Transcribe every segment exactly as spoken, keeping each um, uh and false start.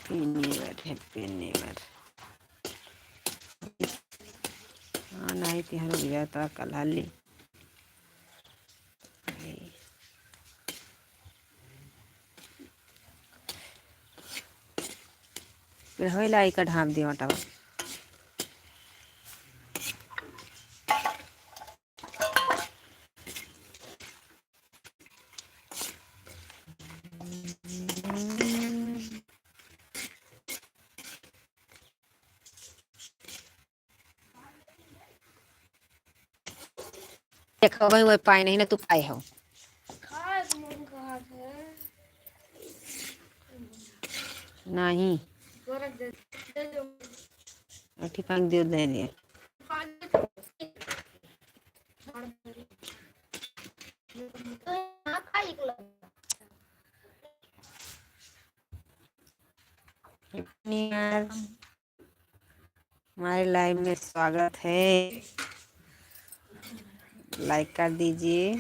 Happy New Year, Happy New Year। हाँ, नहीं तिहार हो गया था कल हाली। फिर होइला इका ढाप दियो आटा। देखो भाई, वही पाए नहीं ना, तू पाए हो। नहीं। अठी पाँच दियो दे दिए। हमारे लाइव में स्वागत है, लाइक कर दीजिए।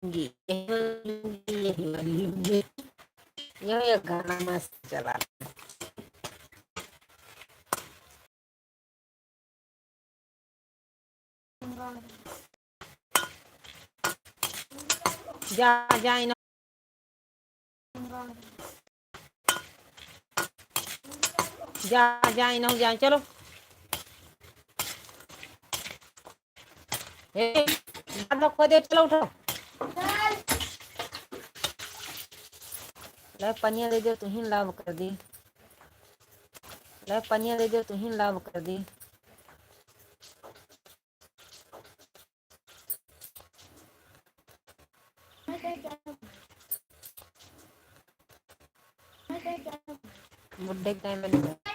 ये, ये, ये, ये गाना मस्त चला। जा, जा, इन्हों-, जा, जा, इन्हों जा, चलो। ए, हाथ धो, खो दे, चलो उठो। ले पनिया दे दे, तू ही लाभ कर दी। ले पनिया दे दे, तू ही लाभ कर दी। बुड्ढे के टाइम में नहीं।